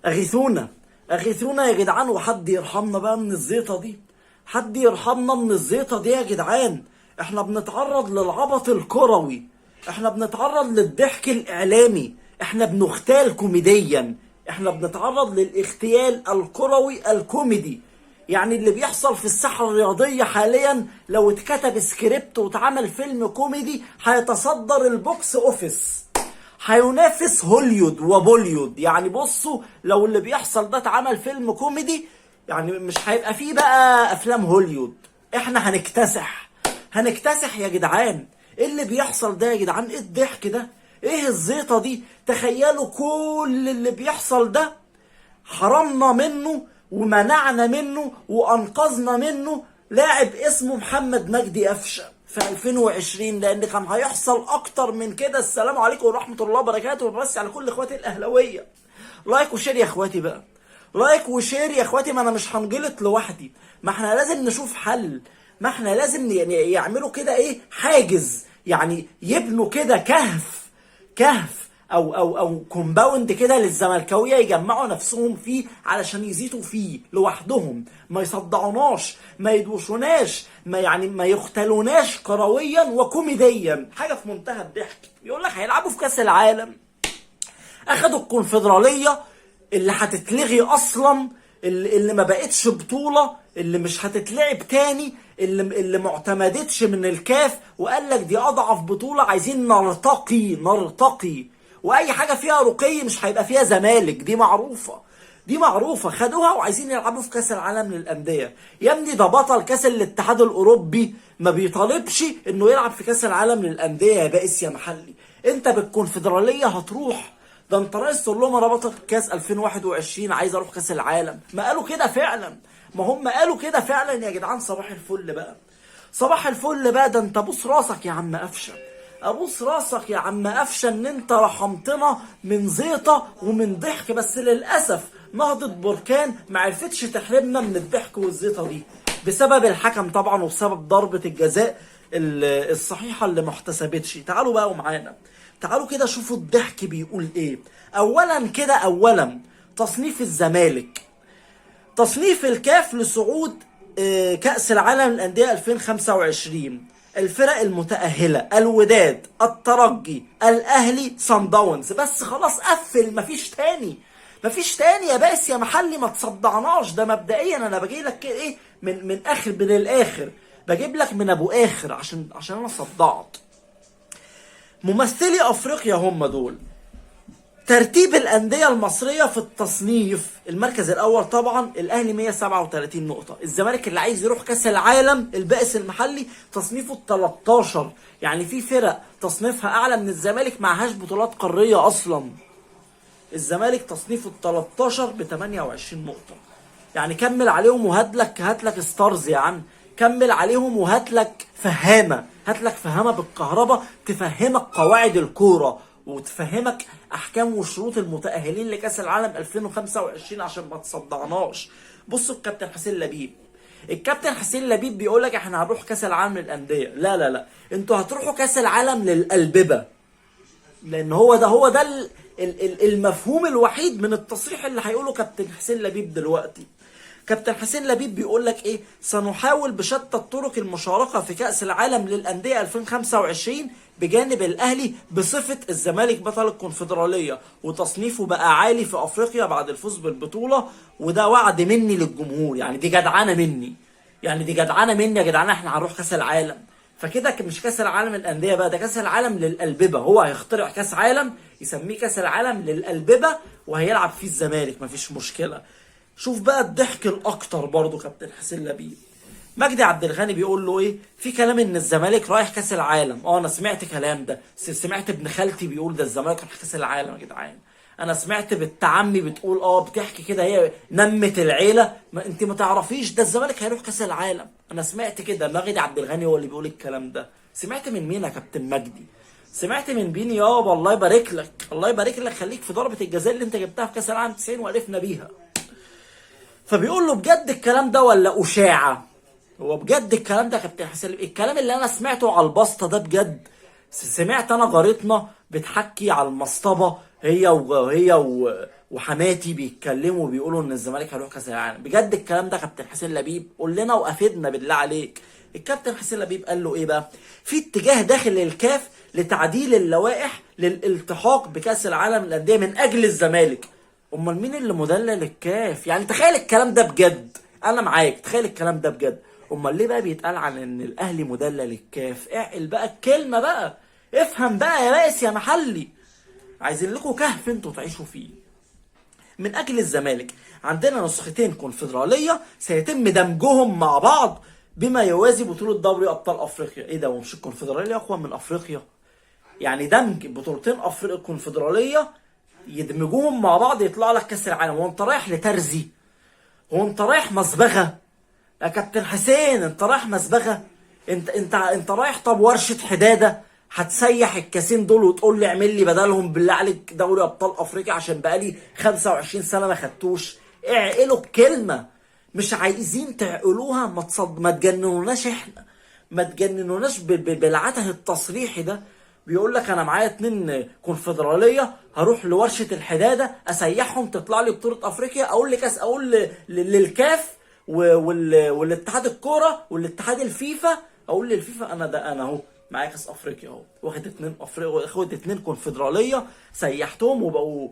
اغيثونا، اغيثونا يا جدعان، وحد يرحمنا بقى من الزيطة دي، حد يرحمنا من الزيطة دي يا جدعان. احنا بنتعرض للعبط الكروي، احنا بنتعرض للضحك الاعلامي، احنا بنغتال كوميديا، احنا بنتعرض للاغتيال الكروي الكوميدي. يعني اللي بيحصل في الساحة الرياضية حاليا لو اتكتب سكريبت واتعمل فيلم كوميدي هيتصدر ال box office، هينافس هوليود وبوليود. يعني بصوا، لو اللي بيحصل ده اتعمل فيلم كوميدي يعني مش هيبقى فيه بقى افلام هوليود، احنا هنكتسح، هنكتسح يا جدعان. ايه اللي بيحصل ده يا جدعان؟ ايه الضحك ده؟ ايه الزيطة دي؟ تخيلوا كل اللي بيحصل ده حرمنا منه ومنعنا منه وانقذنا منه لاعب اسمه محمد مجدي قفشه في 2020، لان كان هيحصل اكتر من كده. السلام عليكم ورحمة الله وبركاته، وبس على كل اخواتي الاهلاوية. like و share يا اخواتي بقى، like و share يا اخواتي، ما انا مش هنجلط لوحدي، ما احنا لازم نشوف حل، ما احنا لازم يعني يعملوا كده ايه، حاجز، يعني يبنوا كده كهف، كهف او compound كده للزملكاويه يجمعوا نفسهم فيه علشان يزيتوا فيه لوحدهم، ما يصدعوناش، ما يدوشوناش، ما يعني ما يختلوناش كرويا وكوميديا. حاجة في منتهى الضحك. يقول لك هيلعبوا في كاس العالم، اخدوا الكونفدراليه اللي هتتلغي اصلا، اللي ما بقتش بطوله، اللي مش هتتلعب تاني، اللي ما اعتمدتش من الكاف، وقال لك دي اضعف بطوله، عايزين نرتقي، نرتقي. واي حاجة فيها رقي مش هيبقى فيها زمالك، دي معروفة، دي معروفة. خدوها وعايزين يلعبوا في كاس العالم للاندية. يا ابني ده بطل كاس الاتحاد الاوروبي ما بيطالبش انه يلعب في كاس العالم للاندية يا بائس يا محلي. انت بالكونفدراليه هتروح، ده انت رئيس تقول لهم انا بطل كاس 2021 عايز اروح كاس العالم. ما قالوا كده فعلا، ما هم قالوا كده فعلا يا جدعان. صباح الفل بقى، صباح الفل بقى. ده انت بوس راسك يا عم قفشه، ابوس راسك يا عم قفشه ان انت رحمتنا من زيطه ومن ضحك، بس للاسف نهضة بركان ما عرفتش تحرمنا من الضحك والزيطه دي بسبب الحكم طبعا، وبسبب ضربه الجزاء الصحيحة اللي ما احتسبتش. تعالوا بقى ومعانا، تعالوا كده شوفوا الضحك بيقول ايه. اولا كده، اولا تصنيف الزمالك، تصنيف الكاف لصعود كأس العالم للأندية 2025، الفرق المتأهلة الوداد، الترجي، الأهلي، صن داونز. بس خلاص قفل، مفيش تاني، مفيش تاني يا باسم يا محلي، ما تصدعناش. ده مبدئيا انا بجي لك كده ايه من اخر، من الاخر بجيب لك من ابو اخر عشان انا صدعت. ممثلي افريقيا هم دول. ترتيب الأندية المصرية في التصنيف، المركز الأول طبعا الأهلي 137 نقطة، الزمالك اللي عايز يروح كأس العالم البائس المحلي تصنيفه 13، يعني في فرق تصنيفها أعلى من الزمالك معهاش بطولات قارية أصلا. الزمالك تصنيفه 13 ب 28 نقطة، يعني كمل عليهم وهات لك، هات لك ستارز يا عم، كمل عليهم وهات لك فهامة، هات لك فهامة بالكهرباء تفهمك قواعد الكورة وتفهمك احكام وشروط المتاهلين لكاس العالم 2025 عشان ما تصدعناش. بصوا الكابتن حسين لبيب، الكابتن حسين لبيب بيقول لك احنا هنروح كاس العالم للاندية. لا لا لا، انتوا هتروحوا كاس العالم للقلببه، لان هو ده، هو ده المفهوم الوحيد من التصريح اللي هيقوله كابتن حسين لبيب دلوقتي. كابتن حسين لبيب بيقول لك ايه؟ سنحاول بشتى الطرق المشاركة في كأس العالم للأندية 2025 بجانب الأهلي بصفة الزمالك بطل الكونفدرالية، وتصنيفه بقى عالي في أفريقيا بعد الفوز بالبطولة، وده وعد مني للجمهور. يعني دي جدعانة مني، يعني دي جدعانة مني يا جدعانة، احنا هنروح كأس العالم. فكده مش كأس العالم للأندية بقى، ده كأس العالم للقلببة. هو هيخترع كأس عالم يسميه كأس العالم للقلببة وهيلعب فيه الزمالك، مفيش مشكلة. شوف بقى الضحك الاكتر برضو كابتن حسين لبيب، مجدي عبد الغني بيقول له ايه؟ في كلام ان الزمالك رايح كاس العالم. انا سمعت كلام ده، سمعت ابن خالتي بيقول ده الزمالك رايح كاس العالم يا جدعان. انا سمعت بنت عمي بتقول بتحكي كده، هي نمت العيلة، ما انت ما تعرفيش ده الزمالك هيروح كاس العالم. انا سمعت كده، مجدي عبد الغني هو اللي بيقول الكلام ده. سمعت من مين يا كابتن مجدي؟ سمعت من بين يابا، الله يبارك لك، الله يبارك لك، خليك في ضربه الجزاء اللي انت جبتها في كاس العالم 90 وقرفنا بيها. فبيقول له بجد الكلام ده ولا أشاعة؟ هو بجد الكلام ده يا كابتن حسين؟ الكلام اللي أنا سمعته على البسطة ده بجد؟ سمعت أنا جارتنا بتحكي على المصطبة هي وحماتي بيتكلموا بيقولوا ان الزمالك هيروح كاس العالم. بجد الكلام ده كابتن حسين لبيب؟ قول لنا وافدنا بالله عليك. الكابتن حسين لبيب قال له ايه بقى؟ في اتجاه داخل الكاف لتعديل اللوائح للالتحاق بكاس العالم للاندية من اجل الزمالك. امال مين اللي مدلل الكاف؟ يعني تخيل الكلام ده بجد، انا معاك، تخيل الكلام ده بجد. امال ليه بقى بيتقال عن ان الاهلي مدلل الكاف؟ اعقل بقى الكلمة بقى، افهم بقى يا بائس يا محلي. عايزين لكم كهف انتوا تعيشوا فيه. من اجل الزمالك عندنا نسختين كونفدراليه سيتم دمجهم مع بعض بما يوازي بطوله دوري ابطال افريقيا. ايه ده، ومش الكونفدراليه اقوى من افريقيا؟ يعني دمج بطولتين افريقيا كونفدراليه يدمجوهم مع بعض يطلع لك كاس العالم. هو انت رايح لترزي؟ هو انت رايح مصبغه يا كابتن حسين؟ انت رايح مصبغه؟ انت رايح طب ورشه حداده هتسيح الكاسين دول وتقول لي اعمل لي بدلهم بالله عليك دوري ابطال افريقيا عشان بقالي 25 سنة ما خدتوش؟ اعقلوا الكلمة، مش عايزين تعقلوها. ما تجننوناش احنا، ما تجننوناش بالعته التصريحي ده. بيقول لك انا معايا 2 كونفدراليه، هروح لورشه الحداده اسيحهم تطلع لي بطوله افريقيا، اقول لكاس، اقول للكاف والاتحاد الكورة والاتحاد الفيفا، اقول للفيفا انا ده انا اهو معايا كاس افريقيا اهو، واخد 2 افريقيا، واخد 2 كونفدراليه، سيحتهم وبقوا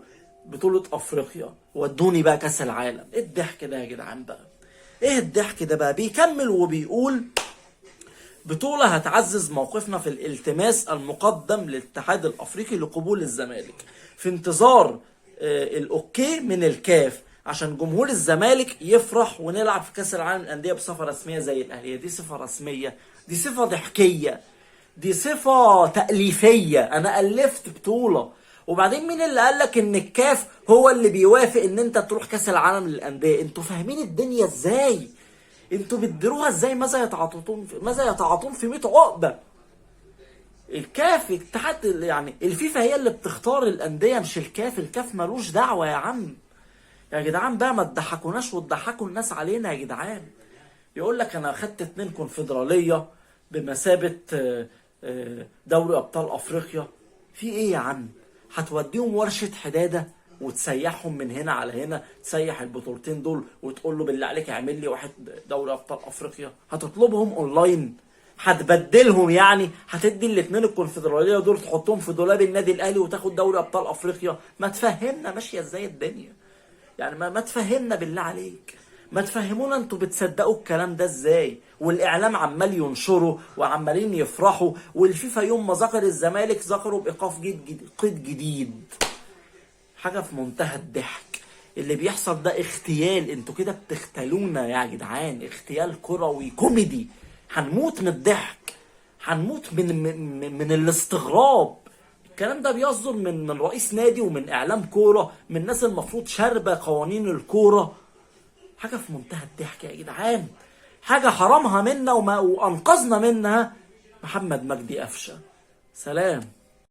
بطوله افريقيا، ودوني بقى كاس العالم. ايه الضحك ده يا جدعان بقى؟ ايه الضحك ده بقى؟ بيكمل وبيقول بطولة هتعزز موقفنا في الالتماس المقدم للاتحاد الافريقي لقبول الزمالك، في انتظار ال okay من الكاف عشان جمهور الزمالك يفرح ونلعب في كاس العالم للاندية بصفة رسمية زي الاهلي. دي صفة رسمية، دي صفة ضحكيه، دي صفة تاليفيه، انا الفت بطوله. وبعدين مين اللي قال لك ان الكاف هو اللي بيوافق ان انت تروح كاس العالم للاندية؟ انتوا فاهمين الدنيا ازاي؟ انتوا بتديروها ازاي؟ ماذا يتعاطون في 100 عقبه؟ الكاف اتحاد، يعني الفيفا هي اللي بتختار الاندية مش الكاف. الكاف ملوش دعوه يا عم. يا جدعان بقى ما تضحكوناش وتضحكوا الناس علينا يا جدعان. يقول لك انا اخدت 2 كونفدراليه بمثابة دوري ابطال افريقيا. في ايه يا عم؟ هتوديهم ورشه حداده وتسيحهم من هنا على هنا، تسيح البطولتين دول وتقول له بالله عليك اعمل لي واحد دوري ابطال افريقيا؟ هتطلبهم اونلاين؟ هتبدلهم يعني؟ هتدي الاثنين الكونفدراليه دول تحطهم في دولاب النادي الاهلي وتاخد دوري ابطال افريقيا؟ ما تفهمنا ماشية ازاي الدنيا يعني، ما تفهمنا بالله عليك، ما تفهمونا انتوا بتصدقوا الكلام ده ازاي؟ والاعلام عمال ينشره وعمالين يفرحوا، والفيفا يوم ما ذكر الزمالك ذكروا بايقاف قيد جديد. حاجة في منتهى الضحك اللي بيحصل ده. اغتيال، انتوا كده بتختلونا يا جدعان، اغتيال كروي كوميدي. هنموت من الضحك، هنموت من من, من الاستغراب. الكلام ده بيصدر من رئيس نادي ومن اعلام كورة، من ناس المفروض شاربه قوانين الكورة. حاجة في منتهى الضحك يا جدعان، حاجة حرمها منا وانقذنا منها محمد مجدي قفشه. سلام.